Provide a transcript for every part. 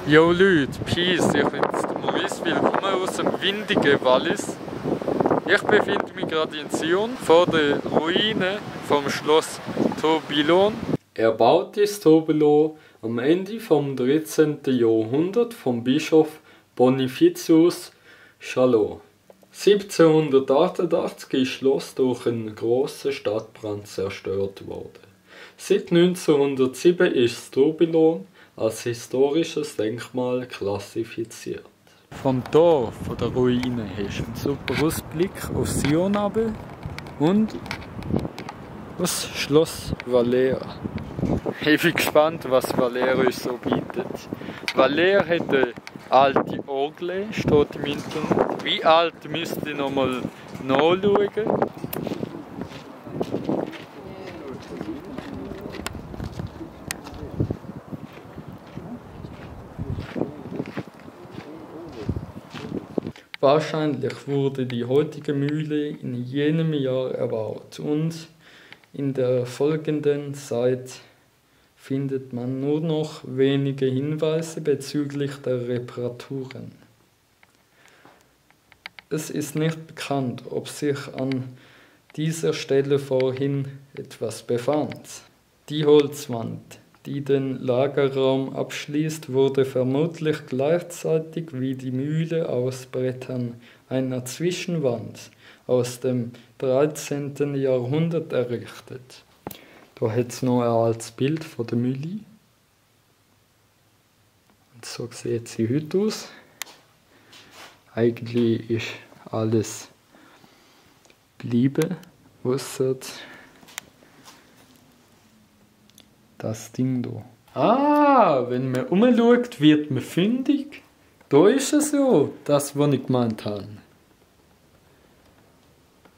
Yo Leute, Peace, ich bin's der Maurice, willkommen aus dem windigen Wallis. Ich befinde mich gerade in Sion vor der Ruine vom Schloss Tourbillon. Erbaut ist Tourbillon am Ende vom 13. Jahrhundert vom Bischof Bonifatius Chalaut. 1788 ist das Schloss durch einen grossen Stadtbrand zerstört worden. Seit 1907 ist das Tourbillon als historisches Denkmal klassifiziert. Vom Tor der Ruine hast du einen super Ausblick auf Sion und aufs Schloss Valère. Ich bin gespannt, was Valère uns so bietet. Valère hat eine alte Orgel, steht im Internet. Wie alt müsst ihr nochmal nachschauen? Wahrscheinlich wurde die heutige Mühle in jenem Jahr erbaut und in der folgenden Zeit findet man nur noch wenige Hinweise bezüglich der Reparaturen. Es ist nicht bekannt, ob sich an dieser Stelle vorhin etwas befand. Die Holzwand, die den Lagerraum abschließt, wurde vermutlich gleichzeitig wie die Mühle aus Brettern einer Zwischenwand aus dem 13. Jahrhundert errichtet. Da hat es noch ein altes Bild von der Mühle. Und so sieht sie heute aus. Eigentlich ist alles geblieben, ausser das Ding hier. Wenn man umschaut, wird man fündig. Da ist es ja, das, was ich gemeint habe.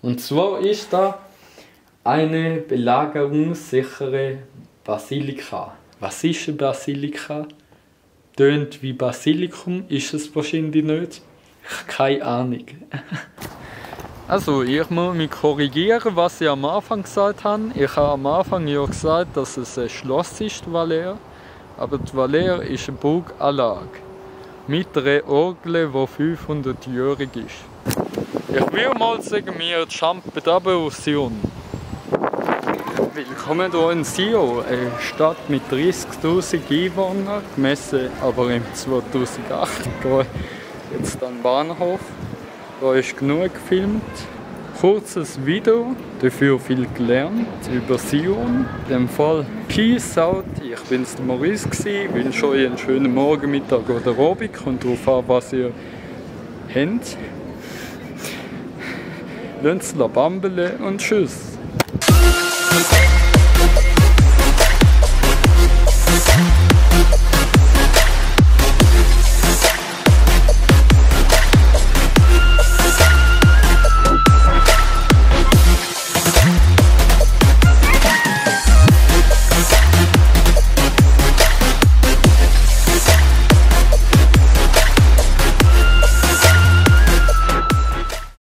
Und zwar ist da eine belagerungssichere Basilika. Was ist eine Basilika? Tönt wie Basilikum, ist es wahrscheinlich nicht. Keine Ahnung. Also, ich muss mich korrigieren, was ich am Anfang gesagt habe. Ich habe am Anfang ja gesagt, dass es ein Schloss ist, Valère. Aber die Valère ist eine Burganlage. Mit einer Orgel, die 500-jährig ist. Ich will mal sagen, wir jumpen runter aus Sion. Willkommen hier in Sion, eine Stadt mit 30.000 Einwohnern, gemessen aber im 2008. Hier jetzt am Bahnhof. Da ist genug gefilmt. Kurzes Video, dafür viel gelernt über Sion. In dem Fall Peace out. Ich bin's der Maurice gsi. Wünsche euch einen schönen Morgen, Mittag oder Abend. Kommt darauf an, was ihr habt. Lasst es bambeln und tschüss.